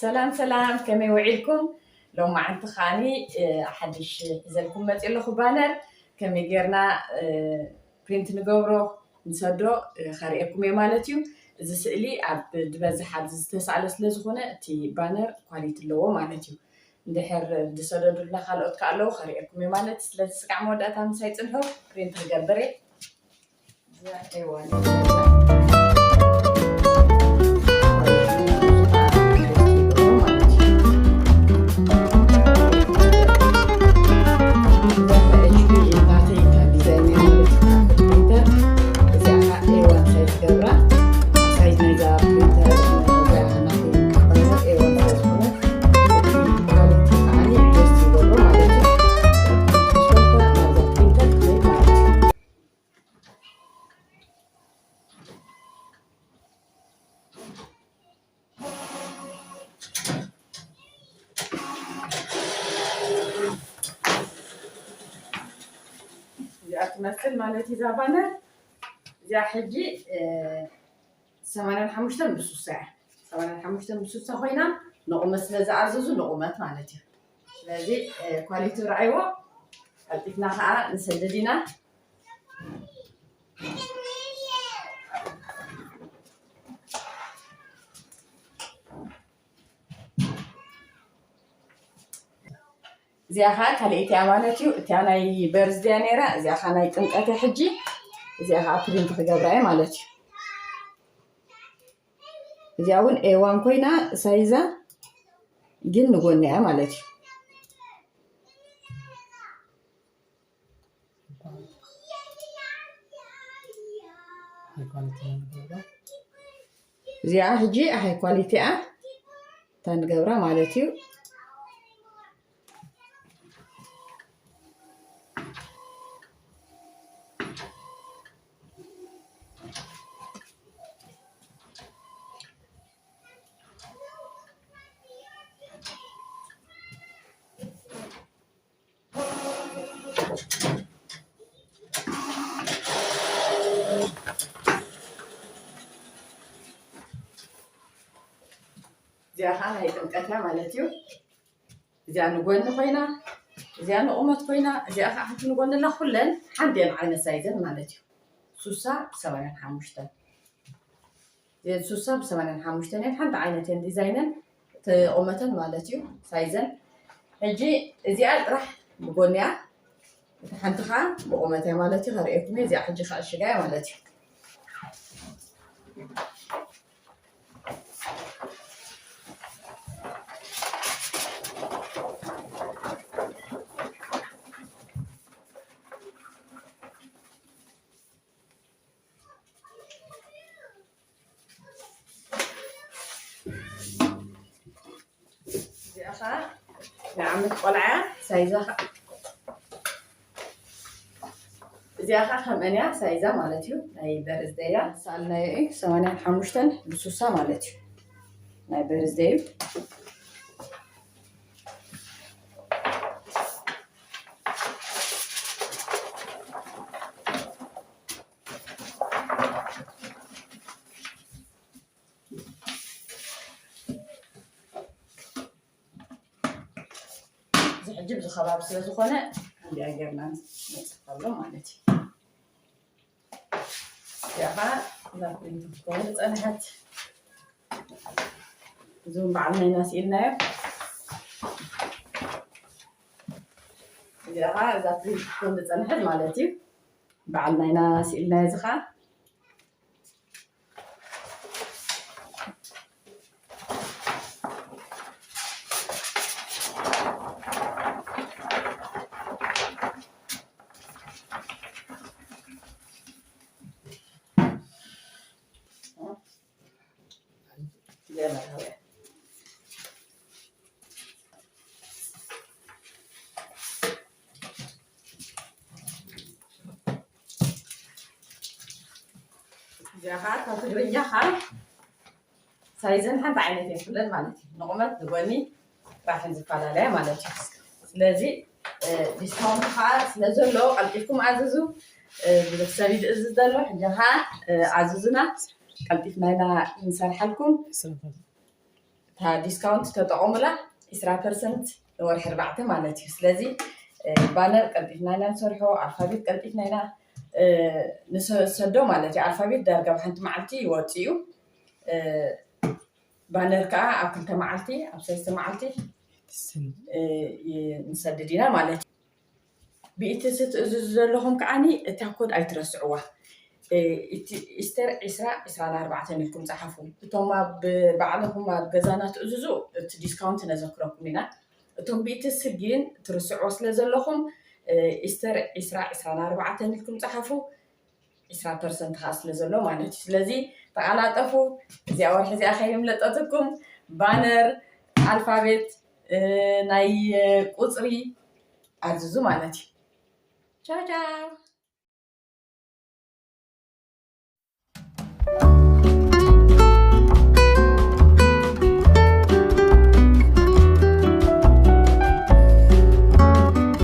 ሰላም ሰላም፣ ከመይ ውዒልኩም? ሎማዓንቲ ከዓኒ፣ እ፣ ሓድሽ ሒዘልኩም መፅእ ኣለኹ ባነር። ከመይ ጌርና፣ እ፣ ፕሪንት ንገብሮ፣ ንሰዶ፣ እ፣ ከርእየኩም እየ ማለት እዩ። እዚ ስእሊ ኣብ ዝበዝሕ ኣብዚ ዝተሳእለ ስለ ዝኾነ እቲ ባነር ኳሊቲ ኣለዎ ማለት እዩ። እንድሕር ዝሰደዱልና ካልኦት ከ ኣለዉ ከርእየኩም እየ ማለት። ስለዚ ስጋዕ መወዳእታ ምሳይ ፅንሑ፣ ፕሪንት ክገብር እየ። እዚኣ ትመስል ማለት እዩ እዛ ባነር። እዚኣ ሕጂ፣ እ፣ ሰማንያን ሓሙሽተን ብሱሳ እያ። ሰማንያን ሓሙሽተን ብሱሳ ኮይና ንቑመት ስለ ዝኣዘዙ ንቑመት ማለት እዩ። ስለዚ፣ እ፣ ኳሊቲ ረኣይዎ፣ ቀልጢፍና ከዓ ንሰድድ ኢና። እዚኣ ኸዓ ካልኣይቲ እያ ማለት እዩ። እቲኣ ናይ በርዝደያ ነይራ፣ እዚኣ ኸዓ ናይ ጥምቀት እያ። ሕጂ እዚኣ ኸዓ ፕሪንት ክገብራ እየ ማለት እዩ። እዚኣ እውን ኤዋን ኮይና ሳይዛ ግን ንጎኒ እያ ማለት እዩ። እዚኣ ሕጂ ሃይ ኳሊቲ እያ፣ እታ ንገብራ ማለት እዩ። እዚኣ ኸዓ ናይ ጥምቀት እያ ማለት እዩ። እዚኣ ንጎኒ ኮይና፣ እዚኣ ንቑመት ኮይና፣ እዚኣ ኸዓ ሓንቲ ንጎኒ ኣላ። ኩለን ሓንቲ እየን ዓይነት ሳይዘን ማለት እዩ። ሱሳ ብሰማንያን ሓሙሽተን። እዘን ሱሳ ብሰማንያን ሓሙሽተን እየን። ሓንቲ ዓይነት እየን ዲዛይነን፣ እቲ ቁመተን ማለት እዩ፣ ሳይዘን። ሕጂ እዚኣ ጥራሕ ብጎኒ እያ፣ እታ ሓንቲ ኸዓ ብቁመት እያ ማለት እዩ። ከርእየኩም እየ፣ እዚኣ ሕጂ ክዕሽጋ እየ ማለት እዩ። እዚኣ ኸዓ ናይ ዓመት ቆልዓ እያ። ሳይዛ ኸዓ፣ እዚኣ ኸዓ ከምአን እያ ሳይዛ ማለት እዩ። ናይ በርዝደይ እያ። ሳልናዮ እዩ ሰማንያን ሓሙሽተን ብሱሳ ማለት እዩ። ናይ በርዝደይ እዩ። እዚ ሕጂ ኣብዚ ከባቢ ስለ ዝኾነ እንዲኣ ጌርና ንፅሕፈሉ ማለት እዩ። እዚኣ ኸዓ እዛ ፕሪንት ክትከውን ዝፀንሐት፣ እዞም በዓል ናይና ስኢልናዮ። እዚኣ ኸዓ እዛ ፕሪንት ክትከውን ዝፀንሐት ማለት እዩ። በዓል ናይና ስኢልናዮ እዚ ኸዓ እዚኣ ኸዓ ካብ ትግርኛ ኸዓ ሳይዘን ሓንቲ ዓይነት እየን ኩለን ማለት እዩ። ንቑመት ንጎኒ ጥራሕ እየን ዝፈላለያ ማለት እዩ። ስለዚ፣ እ፣ ዲስካውንት ኸዓ ስለ ዘሎ ቀልጢፍኩም ኣዝዙ። እ፣ ብዙሕ ሰብ እዩ ዝእዝዝ ዘሎ። ሕጂ ኸዓ፣ እ፣ ኣዝዙና፣ ቀልጢፍና ኢና ንሰርሓልኩም። ዲስካውንት ተጠቐሙላ። ዕስራ ፐርሰንት ንወርሒ ኣርባዕተ ማለት እዩ። ስለዚ ባነር ቀልጢፍና ኢና ንሰርሖ፣ ኣልፋቤት ቀልጢፍና ኢና ንሰዶ ማለት እዩ። ኣልፋቤት ዳርጋ ብሓንቲ መዓልቲ ይወፅ እዩ። ባነር ከዓ ኣብ ክልተ መዓልቲ ኣብ ሰለስተ መዓልቲ ንሰድድ ኢና ማለት እዩ። ብኢቲ ስትእዝዙ ዘለኹም ከዓኒ እታ ኮድ ኣይትረስዕዋ። ኢስተር ዕስራ ዕስራን ኣርባዕተን ኢልኩም ፀሓፉ። እቶም ኣብ ባዕልኹም ኣብ ገዛና ትእዝዙ እቲ ዲስካውንት ነዘክረኩም ኢና። እቶም ብኢቲ ስጊን ትርስዕዎ ስለ ዘለኹም ኢስተር ዕስራ ዕስራን ኣርባዕተን ኢልኩም ፀሓፉ። ዕስራ ፐርሰንት ከዓ ስለ ዘሎ ማለት እዩ። ስለዚ ተቐላጠፉ። እዚኣ ወርሒ እዚኣ ከይምለጠትኩም ባነር፣ ኣልፋቤት፣ ናይ ቁፅሪ ኣዝዙ ማለት እዩ። ቻው ቻው።